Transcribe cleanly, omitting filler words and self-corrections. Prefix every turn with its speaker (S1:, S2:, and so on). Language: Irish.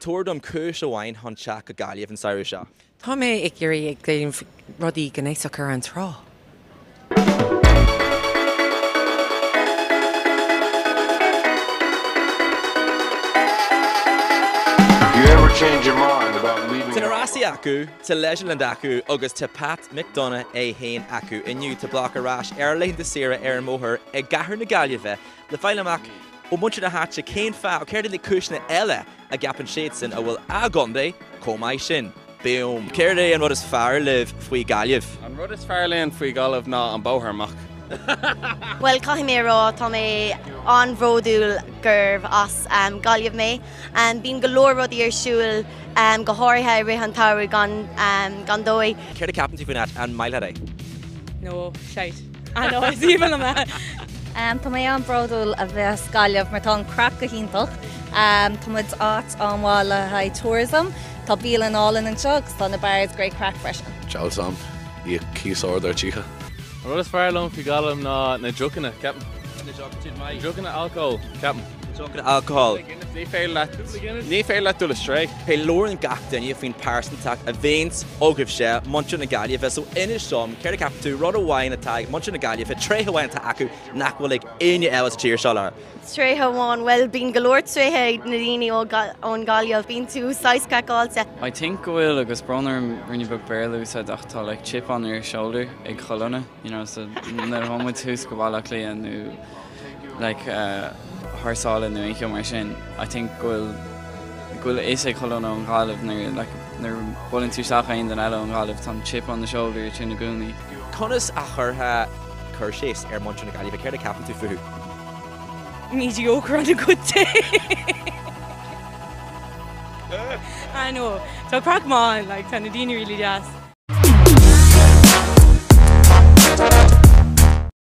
S1: Tabhair dom cúis amháin chun teacht go Gaillimh an samhradh seo.
S2: Tá mé ag iarraidh ag déanamh rudaí gnéasach ar an trá.
S1: Tá na rásaí acu, tá Leisureland acu agus tá Pat McDonagh é féin acu. Inniu tá BLOC ar ais ar laethanta saoire ar an mbóthar i gcathair na Gaillimhe le fáil amach ó mhuintir na háite cén fáth, céard iad na cúiseanna eile a gceapann siadsan a bhfuil a gcontae chomh maith sin. Boom. Céard é an rud is fearr libh faoi Ghaillimh?
S3: An rud is fearr linn faoi Ghaillimh ná an bóthar amach.
S4: Bhuel, caithfidh mé a rá, tá mé an-bhródúil gurbh as Gaillimh mé. Bíonn go leor rudaí ar siúl, go háirithe i rith an tsamhraidh gan dóigh.
S1: Céard a ceapann tú faoin áit? An maith leat é?
S5: No, shite. I know, is aoibhinn liom é.
S6: Tá mé an-bhródúil a bheith as Gaillimh mar tá an craic go hiontach. Tá muid áit an-mhaith le haghaidh tourism. Tá bialann álainn anseo agus tá na bars great craic freisin.
S7: Jobs ann, íoc cíos ard ar tithe.
S3: An rud is fearr liom faoi Ghaillimh ná na deochanna, ceapaim.
S1: Na deochanna, maith.
S3: Deochanna alcohol, ceapaim.
S1: Deochanna alcohol.
S3: Ní féidir leat, ní féidir leat dul astray.
S1: Pé labhrann gach duine faoin pearsantacht a bhíonns agaibhse, muintir na Gaillimhe, so inis dom, céard a cheapann tú, rud amháin atá ag muintir na Gaillimhe, tréith amháin atá acu nach bhfuil ag éinne eile sa tír seo, Lara?
S4: Tréith amháin, bhuel bíonn go leor tréithe ag na daoine ón Ghaillimh, bíonn tú saghas craiceáilte.
S8: I think go bhfuil, agus brón orm ruainne beag Béarla a úsáid ach tá like chip on your shoulder ag chuile dhuine. You know, so nuair a théann muid thuas go Baile Átha Cliath nó like thar sáile nó aon cheo mar sin, I think go bhfuil go bhfuil a fhios ag chuile dhuine ón Ghaillimh nuair like nuair a buaileann tú isteach aon duine eile ón Ghaillimh tá an chip on the shoulder sin i gcónaí.
S1: Conas a chuirfeá cur síos ar muintir na Gaillimhe? Céard a ceapann tú fúthu?
S5: Mediocre on a good day. I know. Tá craic maith ann, like tá na daoine really deas.